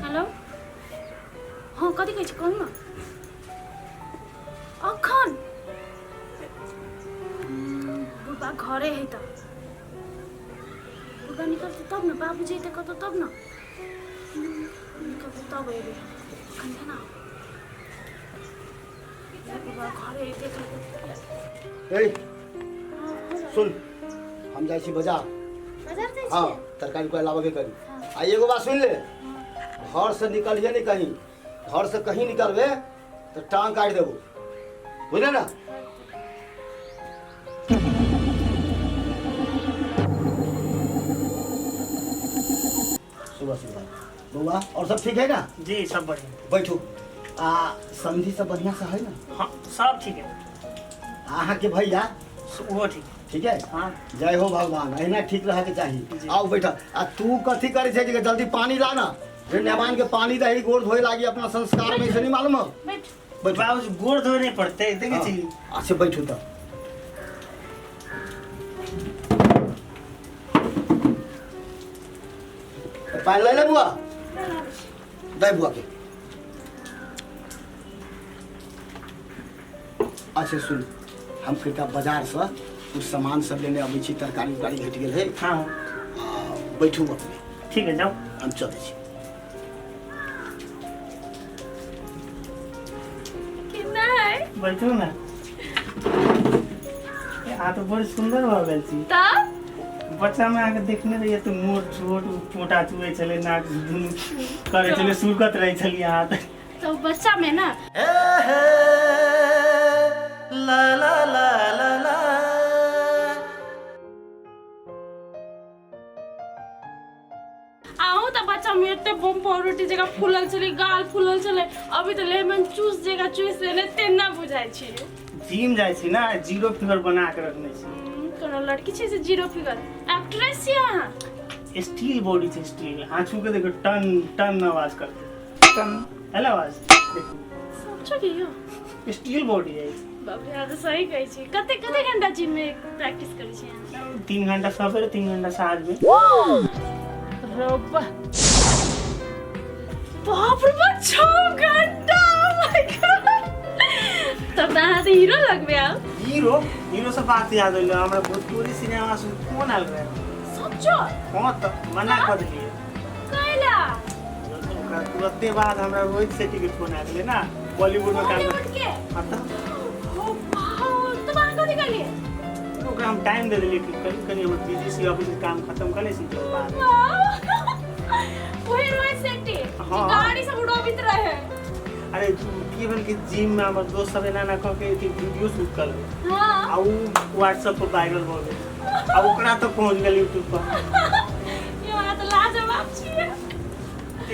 Hello हँ कथी कहै छी कहू ने अखन बुढ़बा घरे है तऽ बुढ़बा निकलतै तब ने बाबू जेतै कतौ तब ने निकलतै तब एबै अखन केना बुढ़बा घरे है देख लेतै ए सुन हम जाइ छी बाजार बाजार जाइ हाँ छियै तरकारी उरकारी लाबऽ के करी आ एगो बात सुन ले घर से निकलिए नहीं कहीं घर से कहीं निकलबे तो टांग काटि देबो बुझले ना सुबह सुबह बउआ और सब ठीक है ना जी सब बढ़िया बैठू आ समझी सब बढ़िया से है ना हाँ सब ठीक है अहाँ के भैया ओहो ठीक है ठीक है हाँ जय हो भगवान अहिना ठीक रहे के चाही जी। आओ बैठ आ तू कथी करे छै जे जल्दी पानी ला ना रे नेमान के पानी दही गोड़ धोए लागी अपना संस्कार में से नहीं मालूम हो बैठ बैठू बाबूजी गोड़ धोए नहीं पड़ते देखे छी हाँ। अच्छा बैठू तब पानी ले ले बुआ दे बुआ के अच्छा सुन हम कनिका बाजारसँ कुछ सामान सब लेने अबै छी तरकारी उरकारी घटि गेल है हाँ आ, बैठू अपने ठीक है जाओ हम चलै छी केना है बैठू ना ए, अहाँ तऽ बड़ सुन्दर भऽ गेल छी तब बच्चा में अहाँके देखने रहियै तऽ मोट छोट पोटा चुबै छलै नाक दुनू करै छलै सुरकत रहै छलियै अहाँ तऽ तो बच्चा में ना ला ला ला ला ला आहू तऽ बच्चा में एते बम पावरोटी जगह फूलल छलै गाल फूलल छलै अभी तऽ लेमन चूस जगह चूस लेने तेना बुझाइ छै जिम जाइ छी ना जीरो फिगर बना के रखने छी कोनो लड़की छै से जीरो फिगर एक्ट्रेस छियै अहाँ स्टील बॉडी छै स्टील अहाँ छू के देखो टन टन आवाज करते टन हेलो आवाज देखो सोचो कि यौ स्टील बॉडी है बाप रे अहाँ तऽ सही कहै छी कते कते घंटा जिम में प्रैक्टिस करै छी अहाँ 3 घंटा सवेरे 3 घंटा साँझ में रब्बा बाप रे बाप 6 घंटा Oh my God! तब तऽ अहाँ तऽ हीरो लगबै आब हीरो हीरो से बात याद होइल हमरा भोजपुरी सिनेमा से फोन आयल रहे सच्चो हाँ तऽ मना कऽ देलियै कैला ओकरा तुरते बाद हमरा रोहित शेट्टी के फोन आयल गेलै ना बॉलीवुड में काम बॉलीवुड के हाँ तऽ ओ वाओ तब अहाँ कथी कहलियै ओकरा हम टाइम दे देलियै कि कनि कनि हमर बिजी छी ऑफिस के काम खत्म कर लै छी तकर बाद वाओ वही रोहित शेट्टी जे हाँ। गाड़ी सब उड़ाबित रहे अरे की भेल कि जिम में हमर दोस्त सब एना एना कऽ के अथी वीडियो शूट कर हाँ आ उ व्हाट्सएप पर वायरल भऽ गेल आ ओकरा तक पहुँच गेल यूट्यूब पर यो अहाँ तऽ लाजवाब छियै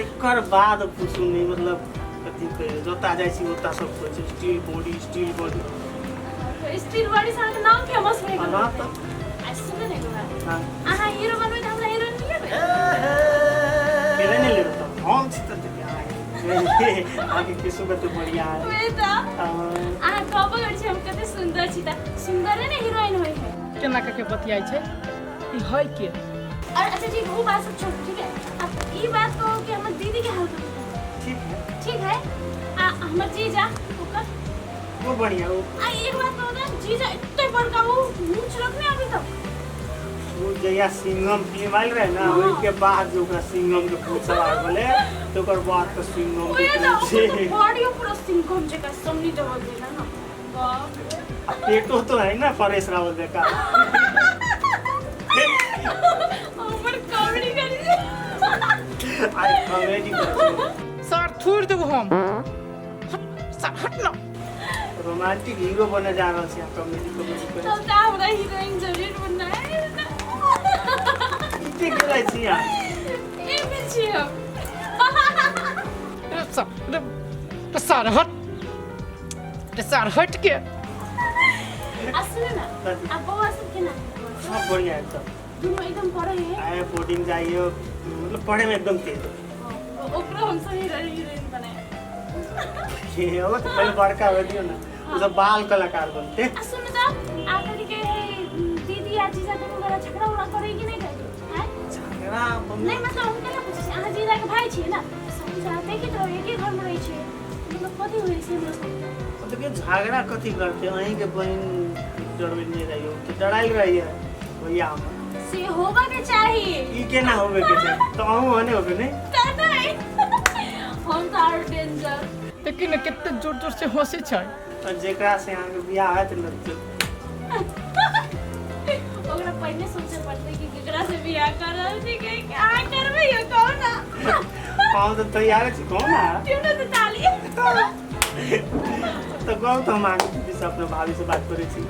एकर बाद पूछू नहीं मतलब कथी कहै जतऽ जाइ छी ओतऽ सब कहै छै steel body steel body steel body से अहाँके नाम फेमस भऽ गेल हाँ तऽ आ सुनू ने एगो बात हाँ अहाँ हीरो बनबै तऽ हमरा हीरोइन लेबै केले नहि लेबै तऽ हम छी तऽ अहाँके अहाँके केसो कते बढ़िया है ओए तऽ हाँ, अहाँ कहबो करै छी हम कते सुन्दर छी तऽ सुन्दरे ने हीरोइन होइ है केना कऽ के बतियाइ छै ई है के और अच्छा जी वो बात सब छोड़ू ठीक है अब ई बात कहू कि हमर दीदी के हाल कते है? ठीक है ठीक है आ हमर जीजा ओकर वो बढ़िया वो आ एक बात कहू तऽ जीजा एते बड़का वो मूछ रखने अभी तक वो जहिया सिंघम फिल्म आयल रहे ना ओहि के बाद जे ओकरा सिंघम के भूत सवार भेलै तऽ ओकर बाद तऽ सिंघम ओए के तऽ ओकर छै तऽ बॉडी पूरा सिंघम जकाँ सन्नी देवल गेल ना बाप रे आ पेटो तो है ना परेश रावल जका ऊपर कॉमेडी करी छै आई कॉमेडी करै छै। सर थूर देबो हम सर हट ना रोमांटिक हीरो बने जा रहल छै कॉमेडी कॉमेडी करै तब तऽ हमरा हीरोइन जरूर बनाए छी की करै छी अहाँ एमे छी हम रे सर रे रे सर हट रे सार हट के। आ सुन ना, कथी? आ बौआ सब केना? सब बढ़िया है सब। दुनू एकदम पढ़े है? आए बोर्डिंग जाइए, मतलब पढ़े में एकदम तेज। ओकरो हम सब हीरो हीरोइन बनाए। ये वो तो पहले बड़का हो दियो ना, वो सब बाल कलाकार बनते। आ सुन त, आखिर के दीदी आ जीजा दुनू गोरा झगड़ा उगड़ा करे कि नहीं करे हैं? झगड़ा नहीं, मतलब हम केना पूछै छी, अहाँ जीजा के भाई छियै ना, सब साथ देखैत रहू, एके घर में रहै छियै, मतलब कथी होइ छै हमरा सब? देखियौ झगड़ा कथी करते, अहीं के बहिन डरबे नहीं रहियो तो डराइल रहिए भैया हमर। से होबा के चाही। ई केना होबे के चाही? तो अहूँ ओहने होबे नहीं? त नहीं, हम त आर डेंजर। देखी ने कते जोर जोर से हंसै छै। और जेकरा से अहाँके बियाह होयत न तो ओकरा पहिले सोचे पड़तै कि केकरा से बियाह कर रहल छी, के क्या करबै यो कहू ना। हम तऽ तैयार छी, कहू ना। क्यों ना तऽ ताली। तऽ कहू तऽ हम अहाँके दीदी से अपना भाभी से बात करै छी।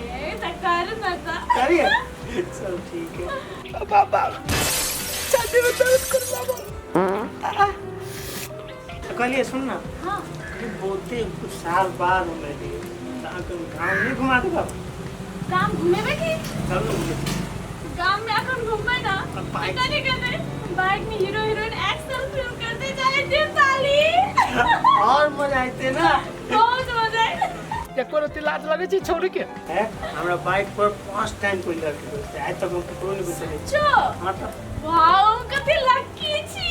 ए तऽ कर ना तऽ। करिए, चल ठीक है। बाबा छाती में दर्द कर बाबा। तऽ कहलिए सुन ना। हाँ। बहुते कुछ साल बाद हम एलियै तऽ अहाँके गाँव नहि घुमा देब? गाम घुमेबै की? चलू ने घुमै। गाम में अखन घूमबै ना। अब बाइक कने कने बाइक में हीरो हीरोइन एक्शन फिल्म करते जाए थे साली। और मजा आते ना। बहुत मजा आए। एको रत्ती लाज लगै छै छौड़ी के? है हमरा बाइक पर फर्स्ट टाइम कोई लड़की बैठते, आइ तक हम ककरो नहीं बैठले। चो। हाँ तऽ। वाओ, कते लकी छी।